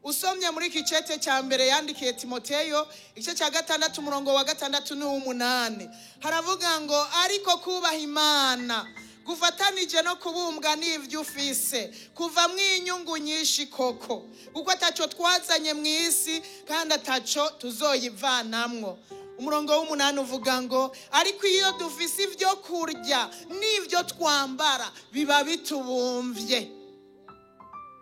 Usomye muri iki cete cya mbere yandikiye Timoteyo, igice cya 6, umurongo wa 6 n'uw'umunani, haravuga ngo: "Ariko kubaha Imana gufatanije no kubumbwa n'ibyo ufise kuvamwo inyungu nyinshi koko, kuko ataco twazanye mu isi kandi ataco tuzoyivanamwo." Umurongo w'umunani uvuga ngo: "Ariko iyo dufise ibyo kurya n'ibyo twambara, biba bitubumvye."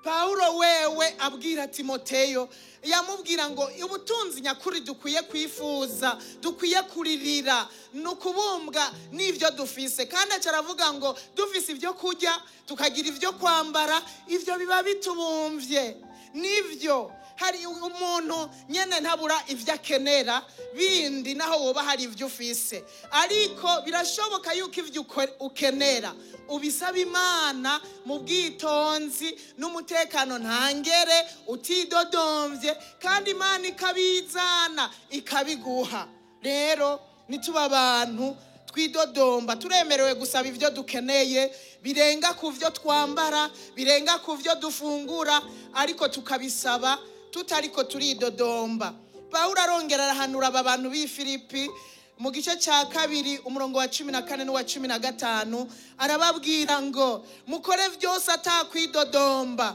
Pawulo wewe abwira Timoteyo, yamubwira ngo ubutunzi nyakuri dukwiye kwifuza, dukwiye kuririra, ni ukubumbwa n'ibyo dufise. Kandi aca aravuga ngo dufise ibyo kurya, tukagira ibyo kwambara, ibyo biba bitubumvye. Nibyo, hari umuntu nyene ntabura ibyo akenera bindi naho woba hari ibyo ufise, ariko birashoboka yuko ibyo ukenera ubisaba Imana mu bwitonzi n'umutekano ntangere, utidodomvye, kandi Imana ikabizana ikabiguha. Rero nituba abantu twidodomba. Turemerewe gusaba ibyo dukeneye birenga ku byo twambara, birenga ku byo dufungura, ariko tukabisaba tutariko turidodomba. Pawulo arongera arahanura aba bantu b'i Filipi mu gice cya 2, umurongo wa 14 n'uwa 15, arababwira ngo mukore byose atakwidodomba,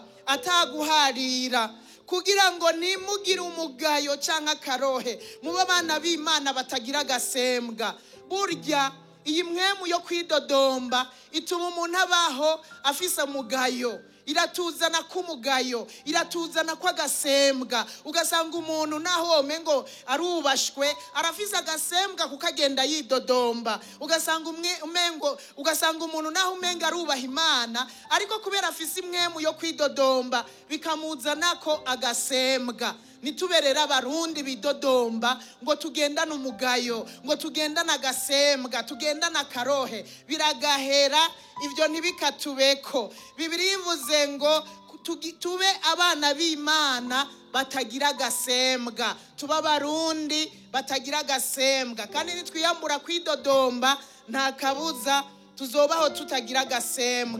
ataguharira, kugira ngo ntimugire umugayo cyangwa akarohe, mube abana b'Imana batagira agasembwa. Burya iyi mpwemu yo kwidodomba ituma umuntu abaho afise umugayo, iratuzana k'umugayo, iratuzana kw'agasembwa. Ugasanga umuntu naho womengo arubashwe, arafise agasembwa kuko agenda yidodomba. Ugasanga umwe umengo, ugasanga umuntu naho umenga arubaha Imana, ariko kubera afise imwemu yo kwidodomba, bikamuzanako agasembwa. Nituberera Abarundi bidodomba, ngo tugendane umugayo, ngo tugendane agasembwa, tugendane akarohe. Biragahera ibyo, ntibikatubeko. Bibiri ivuze ngo tube abana b'Imana batagira agasembwa, tuba Abarundi batagira agasembwa. Kandi nitwiyambura kwidodomba, nta kabuza tuzobaho tutagira agasembwa.